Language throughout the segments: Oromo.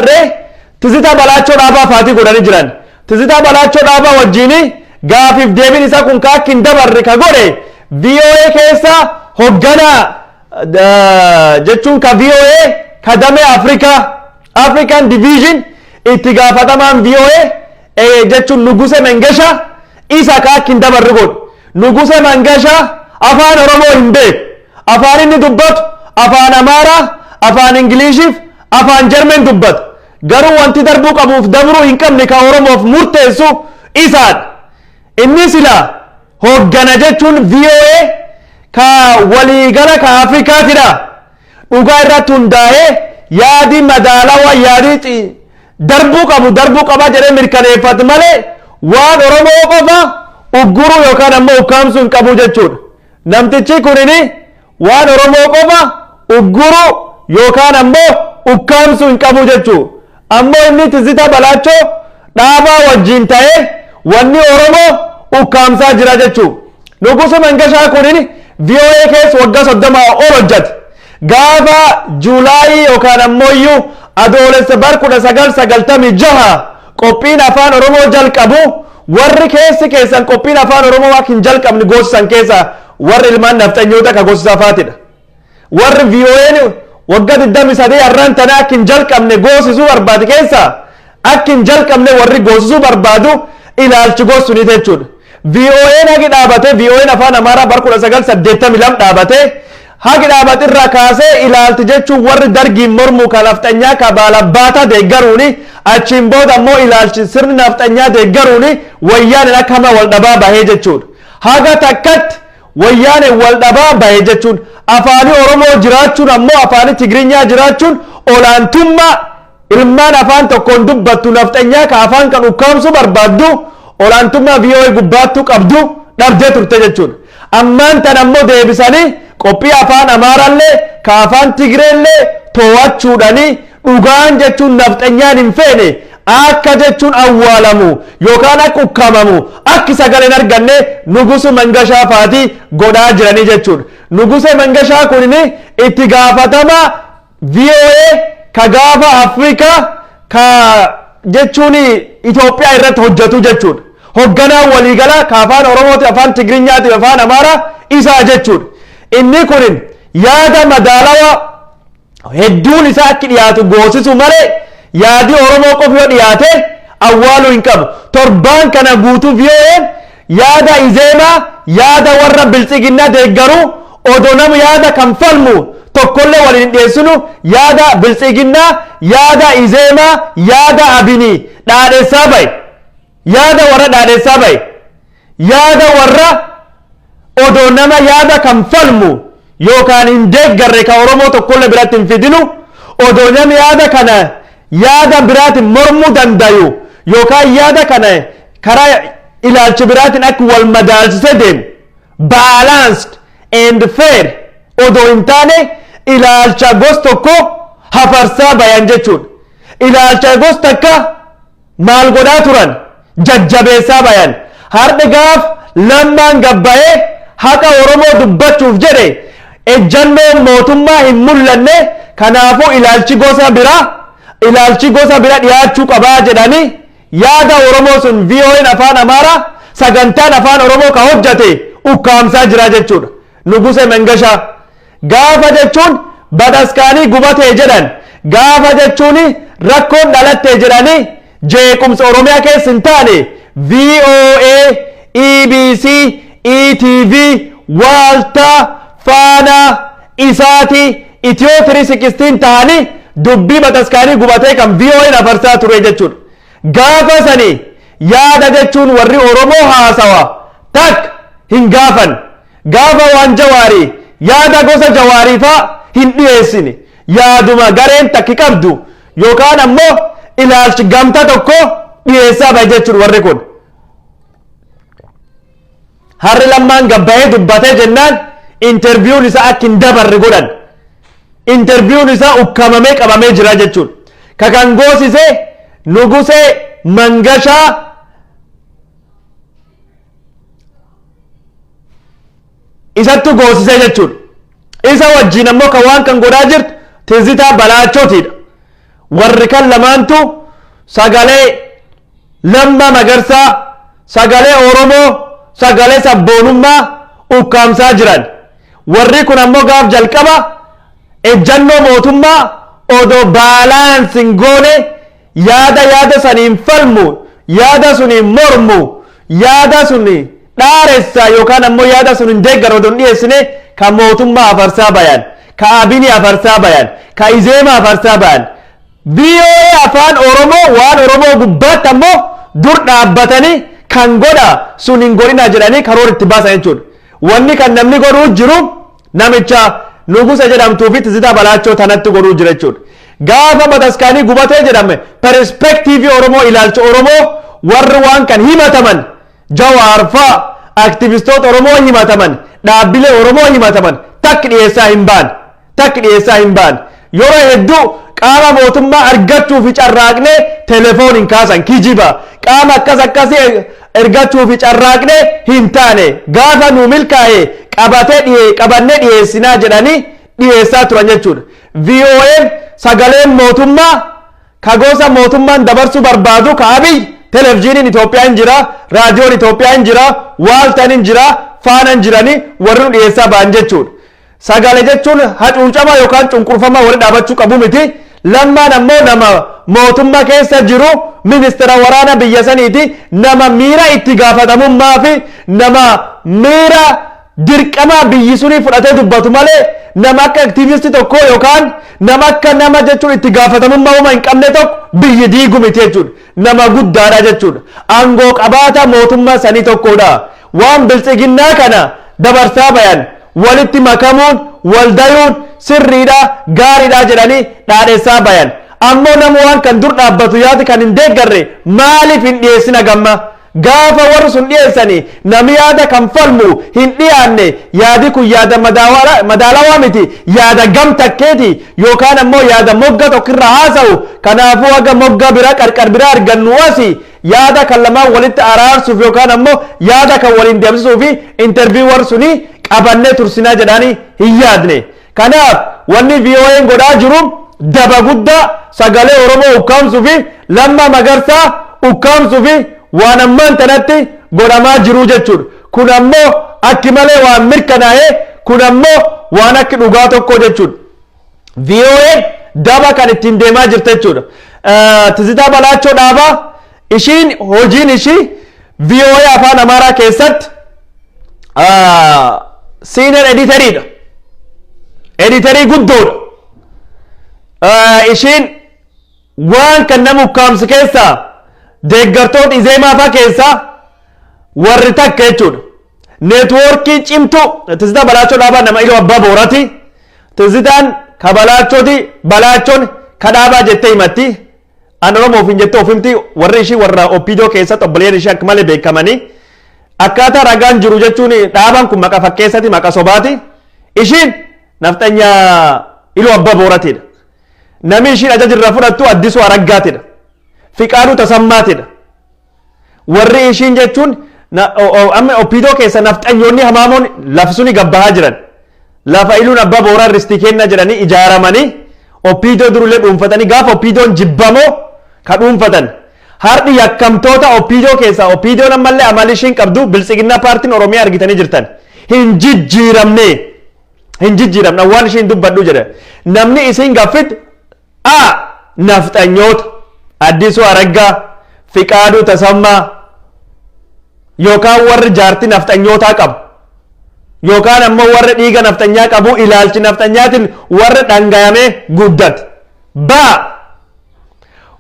dabarree Tizitaa Balaachoo Dhaabaa faatii godhanii jiran. Tizitaa Balaachoo Dhaabaa wajjin gaafiif deebiin isaa kun ka akka hin dabarre ka godhe VOA keessa hogganaa jechuun ka VOA ka damee Afrikaa, African Division, itti gaafatamaan VOA jechuun Nuguse Mengesha isa ka akka hin dabarre godhe. Nuguse Mengesha afaan Oromoo hin beeku. Afaan inni dubbatu afaan Amaaraa, afaan Ingiliishiif afaan Jarmen dubbata. Garuu wanti darbuu qabuuf dabruu hin qabne ka Oromoof murteessu isaadha. Inni sila hoggana jechuun VOA ka waliigala ka Afrikaatidha. Dhugaa irratti hundaa'ee yaadi madaalawaa, yaadi darbuu qabu darbuu qaba jedhee mirkaneeffate malee waan Oromoo qofa ugguruu yookaan ammoo ukkaamsuu hin qabu jechuudha. Namtichi kunini waan Oromoo qofa ugguruu yookaan ammoo ukkaamsuu hin qabu jechuudha. Ammoo inni Tizitaa Balaachoo Dhaabaa wajjin ta'ee wanni Oromoo ukkaamsaa jira jechuudha. Nugusu Mangashaa kunin VOA keessa waggaa 30 ol hojjate. Gaafa Juulaayii yookaan ammoo iyyuu Adoolessa bar 1996 qophiin afaan Oromoo jalqabu, warri keessi keessan qophiin afaan Oromoo akka hin jalqabne goosisan keessa warri ilmaan nafxanyoota ka goosisaa faatidha. Warri VOA'n waggaa 23 har'aan tana akka hin jalqabne goosisuu barbaade keessa akka hin jalqabne warri goosisuu barbaadu ilaalchi goosuni jechuudha. VOA'n hagi dhaabate, VOA'n afaan Amaaraa bar 1982 dhaabate, hagi dhaabate irraa kaasee ilaalti jechuun warri dargiin mormu ka nafxanyaa ka baalabbaataa deeggaruuni, achiin booda ammoo ilaalchi sirni nafxanyaa deeggaruuni wayyaaneen akka hamaa wal dhabaa bahee jechuudha. Haga takkatti wayyaaneen wal dhabaa bahe jechuun afaanii Oromoo jiraachuun ammoo afaanii Tigrinyaa jiraachuun olaantummaa ilmaan afaan tokkoon dubbattu nafxanyaa ka afaan kan ukkaamsuu barbaaddu olaantummaa VOA gubbaattuu qabdu dhabdee turte jechuudha. Ammaan tan ammoo deebisanii qophii afaan Amaaraallee ka afaan Tigreellee to'achuudhanii dhugaan jechuun nafxanyaan hin feene akka jechuun awwaalamu yookaan akka ukkaamamu akki sagaleen arganne Nugusu Mangashaa faatii godhaa jiranii jechuudha. Nuguse Mangashaa kunin itti gaafatama VOA ka gaafa Afrikaa ka jechuun Itoophiyaa irratti hojjetu jechuudha. Hogganaan waliigalaa ka afaan Oromooti, afaan Tigrinyaati, afaan Amaaraa isaa jechuudha. Inni kunin yaada madaalawaa hedduun isaa akki dhiyaatu goosisu malee yaadi Oromoo qofi yoo dhiyaate awwaaluu hin qabu. Torbaan kana guutuu VOA'n yaada Izeemaa, yaada warra biltsiginnaa deeggaruu, odoo nama yaada kan falmu tokkollee waliin hin dhiyeessinu, yaada biltsiginnaa, yaada Izeemaa, yaada Abinii dhaadheessaa bahe. Yaada warra dhaadheessaa bahe. Yaada warra odoo nama yaada kan falmu yookaan hin deeggarre ka Oromoo tokkollee biratti hin fidinu, odoo namni yaada kana yaada biraatiin mormuu dandayu yookaan yaada kana karaa ilaalcha biraatiin akka wal madaalchisee deemu, balanced and fair, odoo hin taane ilaalcha gos tokko hafarsaa bayan jechuudha. Ilaalcha gos takka maal godhaa turan? Jajjabeessaa bayan. Har'a gaaf Lammaan gabbayee haqa Oromoo dubbachuuf jedhe ejjannoon mootummaa hin mul'anne, kanaafuu ilaalchi gosa bira dhiyaachuu qabaa jedhanii yaada Oromoo sun VOA'n afaan Amaaraa, sagantaan afaan Oromoo ka hojjate ukkaamsaa jira jechuudha. Nuguse Mangashaa gaafa jechuun bataskaanii gubatee jedhan, gaafa jechuun rakkoon dhalattee jedhanii jeequmsa Oromiyaa keessa hin taane, VOA, EBC, ETV, Waaltaa, Faanaa, Isaati, Itiyoo 316 ta'anii dubbii bataskaanii gubatee kan VOA'n afarsaa ture jechuudha. Gaafa sanii yaada jechuun warri Oromoo haasawa takka hin gaafan. Gaafa waan Jawaarii yaada gosa Jawaarii faa hin dhiyeessine, yaaduma gareen takki qabdu yookaan ammoo ilaalchi gamta tokko dhiyeessaa bahe jechuudha warri kun. Harri Lammaan gabbayee dubbatee jennaan interview'n isaa akka hin dabarre godhan. Interview'n isaa ukkamamee qabamee jira jechuudha. Ka kan goosise Nugusee Mangashaa isattu goosisee jechuudha. Isa wajjin ammoo kan waan kan godhaa jirtu Tizitaa Balaachotiidha. Warri kan lamaantu sagalee Lammaa Magarsaa, sagalee Oromoo, sagalee sabboonummaa ukkaamsaa jiran. Warri kun ammoo gaaf jalqaba ejjannoo mootummaa odoo balance hin goone, yaada yaada saniin falmu, yaada suniin mormu, yaada sun dhaaressa yookaan ammoo yaada sun hin deeggaru odoo hin dhiyeessine, ka mootummaa afarsaa bayan, ka Abinii afarsaa bayan, ka Izeema afarsaa bayan. VOA Afaan Oromoo waan Oromoo gubbaatti ammoo dur dhaabbatanii kan godha sun hin godhina jedhanii karoora itti baasan jechuudha. Wanni kan namni godhuu jiru namicha Nugusa jedhamtuu fi Tizitaa Balaachoo tanatti godhuu jira jechuudha. Gaafa bataskaanii gubatee jedhame, perspective Oromoo, ilaalcha Oromoo, warri waan kan himataman Jawaar faa, aktivistoota Oromoo himataman, dhaabbilee Oromoo himataman takki dhiyeessaa hin baan. Takki dhiyeessaa hin baan. Yeroo hedduu qaama mootummaa argachuu fi carraaqnee telefoon hin kaasan, kijiba. Qaama akkas akkasii ergachuu fi carraaqnee hin taane. Gaafa nu milkaa'e qabatee dhiyee qabannee dhiyeessinaa jedhanii dhiyeessaa turan jechuudha. VOA'n sagaleen mootummaa ka gosa mootummaan dabarsuu barbaadu ka Abiy, televizyiiniin Itoophiyaa hin jira, raadiyoon Itoophiyaa hin jira, Waaltaan hin jira, Faanaan jiranii warri nu dhiyeessaa ba'an jechuudha. Sagale jechuun hacuucamaa yookaan cunqurfamaa warri dhaabachuu qabu miti. Lammaan ammoo nama mootummaa keessa jiru, ministeera waraana biyya saniiti, nama miira itti gaafatamummaa fi nama miira dirqamaa biyyi sunii fudhatee dubbatu malee, nama akka aktiivistii tokkoo yookaan nama akka nama jechuun itti gaafatamummaa uumaa hin qabne tokko biyyi diigu miti jechuudha. Nama guddaadha jechuudha. Aangoo qabaata mootummaa sanii tokkodha. Waan biltsiginnaa kana dabarsaa bayan walitti makamuun waldayuun sirriidha, gaariidha jedhanii dhaadhessaa bayan. Ammoo nama waan kan dur dhaabbatu yaadi kan hin deeggarre maaliif hin dhiyeessina gamma? Gaafa warri sun dhiyeessanii nami yaada kan falmu hin dhiyaanne, yaadi kun yaada madaalawaa miti, yaada gam takkeeti yookaan ammoo yaada mogga tokkirra haasa'u, kanaafuu haga mogga bira qarqar bira argannu asi yaada kan lamaan walitti araarsuuf yookaan ammoo yaada kan waliin deemsisuu fi interview warri sunii qabannee tursinaa jedhanii hin yaadne. Kanaaf wanni VOA'n godhaa jiru daba guddaa sagalee Oromoo ukkaamsuu fi Lammaa Magarsaa ukkaamsuu fi waan ammaan tanatti godhamaa jiru jechuudha. Kun ammoo akki malee waan mirkanaa'ee, kun ammoo waan akki dhugaa tokko jechuudha. VOA'n daba kan ittiin deemaa jirta jechuudha. Tizitaa Balaachoo Dhaabaa, ishiin hojiin ishii VOA Afaan Amaaraa keessatti senior editoriidha. Editorii guddoodha. Ishiin waan kan nama ukkaamsu keessaa deeggartoota Izeemaa fa'aa keessaa warri takka jechuudha. Networkii cimtuu Tizitaa Balaachoo Dhaabaa nama Iluu Abbaa Boorati. Tizitaan ka Balaachooti, Balaachoon ka Dhaabaa jettee himatti. An Oromoo ofiin jettee of himti. Warri ishii warra OPDO keessatti obboleeyyan ishee akka malee beekamanii. Akkaataa ragaan jiru jechuun Dhaabaan kun maqa fakkeessati, maqa sobaati. Ishiin nafxanyaa Iluu Abbaa Booratiidha. Namni ishiin ajaja irraa fudhattu Addisuu Araggaatidha. Fiqaaduu Tasammaatidha. Warri ishiin jechuun amma OPDO keessa nafxanyoonni hamaamoon lafi suni gabbahaa jiran. Lafa Iluun Abbaa Booraa ristii kenna jedhanii ijaaramanii OPDO durullee dhuunfatanii, gaafa OPDOn jibbamoo ka dhuunfatan. Har'i yakkamtoota OPDO keessaa OPDOn ammallee amalli ishiin qabdu Biltsiginnaa paartiin Oromiyaa argitanii jirtan. Hin jijjiiramne. Hin jijjiiramne, waan ishiin dubbadhu jedha. Namni isiin gaffit A nafxanyoota Addisuu Araggaa, Fiqaaduu Tasammaa yookaan warri jaartii nafxanyootaa qabu yookaan ammoo warri dhiiga nafxanyaa qabu, ilaalchi nafxanyaatiin warri dhangayamee guddate. B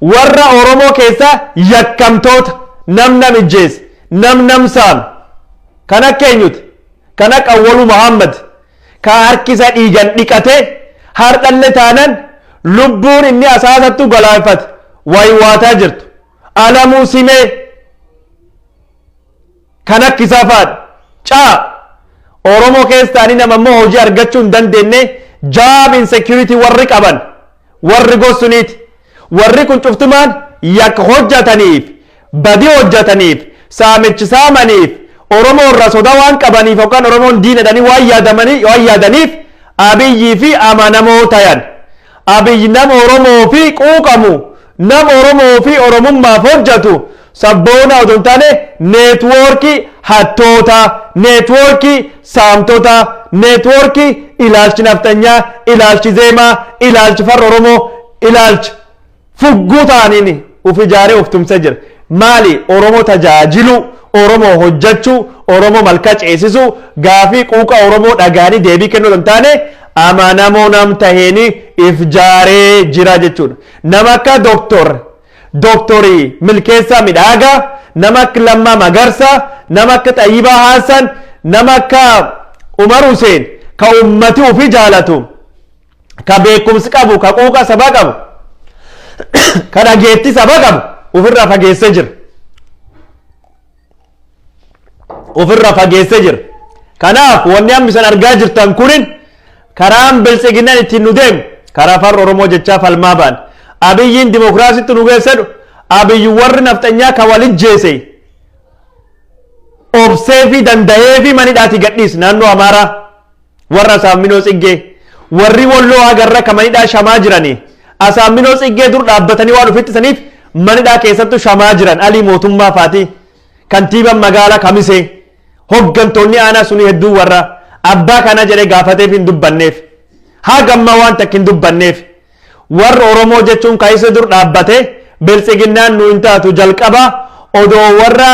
warra Oromoo keessaa yakkamtoota nam nam ijjeese, nam nam saame, kan akka eenyuti, kan akka Awwaluu Muhammad, ka harkisa dhiigan dhiqatee hardhalle taanan lubbuun inni asaasattu galaafate waywaataa jirtu, Alamuu Simee, kan akka isaa fa'aadha. Caa Oromoo keessa ta'anii nama immoo hojii argachuu hin dandeenye, job insecurity warri qaban, warri gossuniiti. Warri kun cuftumaan yakka hojjetaniif, badii hojjetaniif, saamichi saamaniif, Oromoo irraa sodaa waan qabaniif yookaan Oromoon diinadhanii waan yaadamanii waan yaadaniif Abiyyii fi amanamoo tayan. Abiyyi nama Oromoo fi quuqamu, nama Oromoo fi Oromummaaf hojjetu sabboona odoo hin taane, neetwoorkii hattoota, neetwoorkii saamtota, neetwoorkii ilaalchi naftanyaa, ilaalchi zeemaa, ilaalchi farra Oromoo, ilaalchi fugguu ta'aniin uf ijaaree of tumsee jira. Maali? Oromoo tajaajilu, Oromoo hojjechuu, Oromoo malka ceesisuu, gaafii quuqa Oromoo dhagaanii deebii kennuu hin taane, amanamoo nam taheeni if jaaree jira jechuudha. Nama akka Dooktorii Milkeessaa Midhaagaa, nama akka Lammaa Magarsaa, nama akka Xayyibaa Haasan, nama akka Umar Huseen, ka ummati ofii jaalatu, ka beekumsi qabu, ka quuqa sabaa qabu, ka dhageettii sabaa qabu ofirraa fageessee jira. Ofirraa fageessee jira. Kanaaf wanni amma isan argaa jirtan kunin karaan Biltsiginnaan ittiin nu deemu karaa farra Oromoo jechaa falmaa ba'an. Abiyyiin dimokiraasitti nu geessedhu. Abiyyi warri nafxanyaa ka walin jeese obsee fi danda'ee fi manidhaati gadhiis. Naannoo Amaaraa warra Asaamminoo Tsiggee, warri Walloo hagarra ka manidhaa shamaa jiranii, Asaamminoo Tsiggee dur dhaabbatanii waan ofittisaniif manidhaa keessattu shamaa jiran. Alii Mootummaa faati, kantiibaan magaalaa Kamisee, hoggantoonni aanaa sunii hedduu warra abbaa kana jedhee gaafateef hin dubbanneef, haga ammaa waan takka hin dubbanneef. Warra Oromoo jechuun kaayisa dur dhaabbate Biltsiginnaan nu hin taatu. Jalqaba odoo warra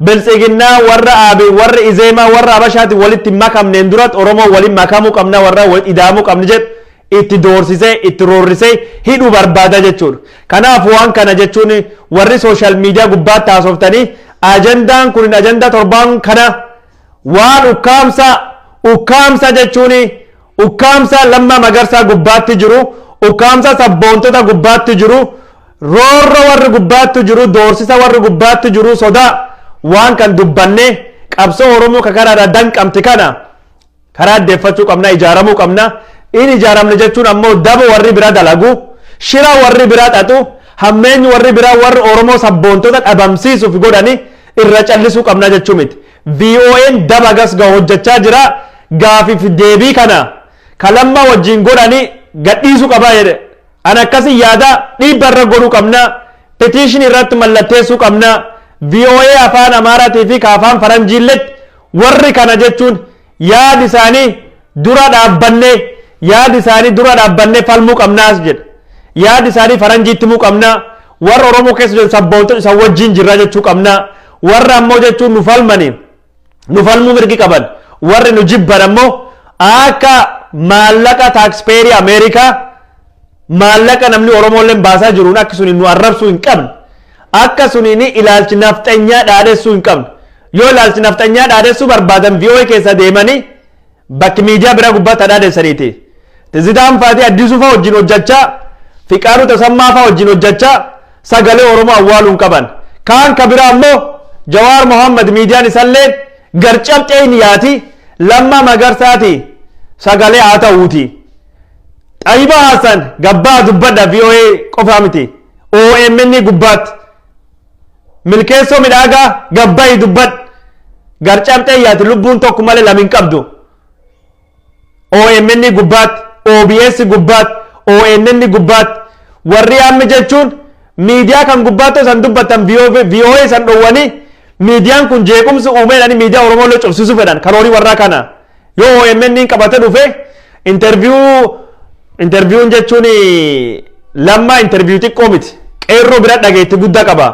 Biltsiginnaa, warra Aabi, warra Izeemaa, warra Abashaati walitti makamneen duratti Oromoo waliin makamuu qabna, warra walitti idaamuu qabna jedhu itti doorsisee, itti roorrisee hidhuu barbaada jechuudha. Kanaaf waan kana jechuun warri social media gubbaatti haasoftanii, ajandaan kun ajandaa torbaan kana waan ukkaamsa, ukkaamsa jechuun ukkaamsa Lammaa Magarsaa gubbaatti jiru, ukkaamsa sabboontota gubbaatti jiru, roorro warri gubbaatti jiru, doorsisa warri gubbaatti jiru, sodaa waan kan dubbanne qabsoo Oromoo ka karaarraa danqamte kana karaa addeeffachuu qabna, ijaaramuu qabna. In ijaaramne jechuun ammoo daba warri biraa dalagu, shira warri biraa xaxu, hammeenyi warri biraa warri Oromoo sabboontota dhabamsiisuuf godhani irra callisuu qabna jechuu miti. VOA'n daba gas gahu hojjechaa jira. Gaafiif deebii kana kalamma wajjin godhani gadhiisuu qabaa jedhe. An akkasii yaada, dhiibba irra godhuu qabna. Petition irratti mallatteessuu qabna. VOA afaan Amaaraatii fi ka afaan Faranjiilletti warri kana jechuun yaadi isaanii dura dhaabbannee, yaadi isaanii dura dhaabbannee falmuu qabnaas jedha. Yaadi isaanii faranjiitti himuu qabna. Warra Oromoo keessa jiran sabboontota isaan wajjin jirra jechuu qabna. Warra ammoo jechuun nu falmanii nu falmuu mirgi qaban, warri nu jibban ammoo akka maallaqa taxpayerii Ameerikaa, maallaqa namni Oromooleen baasaa jiruun akka suni nu arrabsuu hin qabne, akka suniin ilaalchi nafxanyaa dhaadhessuu hin qabne. Yoo ilaalchi nafxanyaa dhaadhessuu barbaadan VOA keessa deemanii bakki miidiyaa biraa gubbaatti dhaadhessaniiti. Tizitaan Faatii Addisuu fa'aa wajjin hojjechaa, Fiqaaduu Tasammaa fa'aa wajjin hojjechaa sagalee Oromoo awwaaluu hin qaban. Kaan ka biraa ammoo Jawaar Mohammad miidiyaan isallee garcabxee hin yaati, Lammaa Magarsaati sagalee haa ta'uuti. Xayyibaa Hassan gabbaa dubbadha, VOA qofaa miti. OMN gubbaatti. Milkeessoo Midhaagaa gabbayi dubbadha. Garcabxee yaati, lubbuun tokko malee lama hin qabdu. OMN gubbaatti, OBS gubbaatti, ONN gubbaatti warri amma jechuun miidiyaa kan gubbaatti san dubbattan VOA san dhowwanii miidiyaan kun jeequmsi uumee miidiyaa Oromoo illee cufsiisuu fedhan karoorii warraa kana. Yoo OMN qabate dhufe interview, interviewun jechuun Lammaa interview xiqqoo miti, qeerroo bira dhageetti guddaa qaba.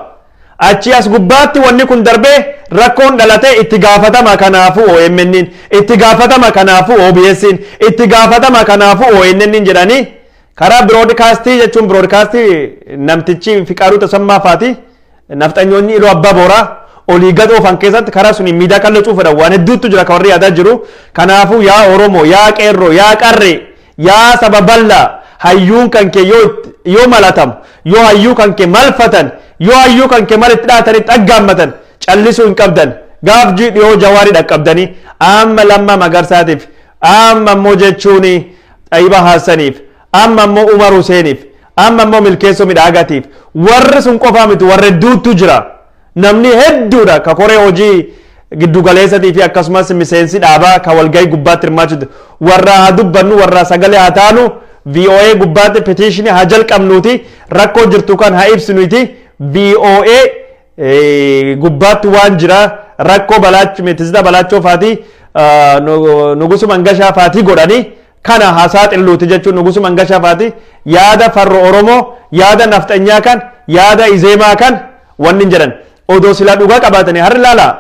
Achi as gubbaatti wanni kun darbee rakkoon dhalate itti gaafatama kanaafuu OMN itti gaafatama, kanaafuu OBS itti gaafatama, kanaafuu ONN jedhanii karaa broadcastii jechuun broadcastii namtichi Fiqaaduu Tasammaa faati nafxanyoonni Iluu Abbaa Booraa olii gad oofan keessatti karaa sun miidiyaa kan lacuu fedhan waan hedduutu jira ka warri yaadaa jiru. Kanaafuu yaa Oromoo, yaa qeerroo, yaa qarree, yaa saba bal'aa, hayyuun kan kee yoo malatamu, yoo hayyuu kan kee malfatan, yoo hayyuu kan kee mal itti dhaatanii xaggaammatan, callisuu hin qabdan. Gaaf dhiyoo Jawaarii dhaqqabdanii, amma Lammaa Magarsaatiif, amma immoo jechuun Xayiba Hassaniif, amma immoo Umar Huseeniif, amma immoo Milkeessoo Midhaagatiif, warri sun qofaa miti, warra hedduutu jira. Namni hedduudha ka koree hojii giddugaleessatii fi akkasumas miseensi dhaabaa ka walgahii gubbaatti hirmaachuu warra haa dubbannu, warra sagalee haa taanu. VOA gubbaatti petition haa jalqabnuuti, rakkoo jirtu kan haa ibsinuuti. VOA gubbaatti waan jira rakkoo Balaachoo, Tizzitaa Balaachoo faati, Nugusu Mangashaa faatii godhanii kana haa saaxiluuti jechuun, Nugusu Mangashaa faati yaada farro Oromoo, yaada nafxanyaa kan, yaada Izeemaa kan wanni hin jedhan. Odoo silaa dhugaa qabaatanii, harri ilaala,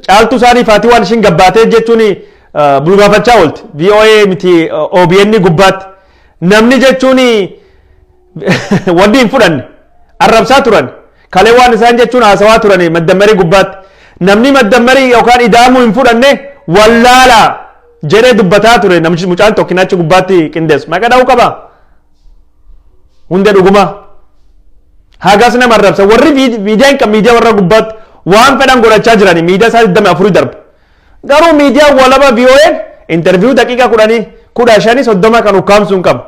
Caaltuu isaanii faatii waan ishiin gabbaatee jechuun bulgaafachaa oolti VOA miti OBN gubbaatti. Namni jechuun wanni hin fudhanne arrabsaa turan. Kalee waan isaan jechuun haasawaa turan maddammarii gubbaatti, namni maddammarii yookaan idaamuu hin fudhanne wallaalaa jedhee dubbataa ture. Namichi mucaan tokkinachi gubbaatti qindeessu maqaa dha'uu qaba. Hundee dhuguma hagas nama arrabsa. Warri miidiyaa hin qabu, miidiyaa warra gubbaatti waan fedhan godhachaa jirani. Miidiyaa isaa 24 darba. Garuu miidiyaa walaba VOA interview daqiiqa 10, 15, 30 kan ukkaamsuu hin qabu.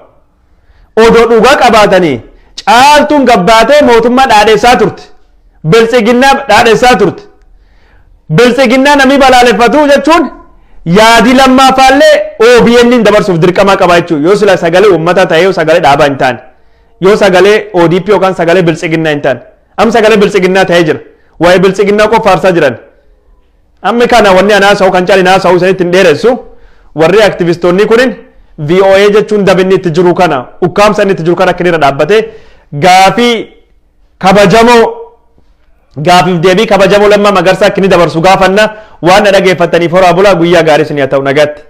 Odoo dhugaa qabaatanii, Caaltuun gabbaatee mootummaa dhaadheessaa turte, Biltsiginnaa dhaadheessaa turte. Biltsiginnaa namni balaaleffatu jechuun yaadii lammaafaallee OBN dabarsuuf dirqama qaba jechuudha. Yoo sila sagalee uummataa ta'ee, yoo sagalee dhaabaa hin taane, yoo sagalee ODP yookaan sagalee Biltsiginnaa hin taane, amma sagalee Biltsiginnaa ta'ee jira. Waa'ee Biltsiginnaa qofa faarsaa jiran. Amma kana wanni anaa haasa'u kan caalin haasa'u isanitti hin dheeressu. Warri aktivistoonni kunin VOA jechuun dabinni itti jiru kana, ukkaamsa inni itti jiru kana akka inni irra dhaabbatee gaafii kabajamoo, gaafiif deebii kabajamoo Lammaa Magarsaa akka inni dabarsu gaafanna. Waan na dhageeffattaniif horaa bulaa. Guyyaa gaarii isin haa ta'u. Nagaatti.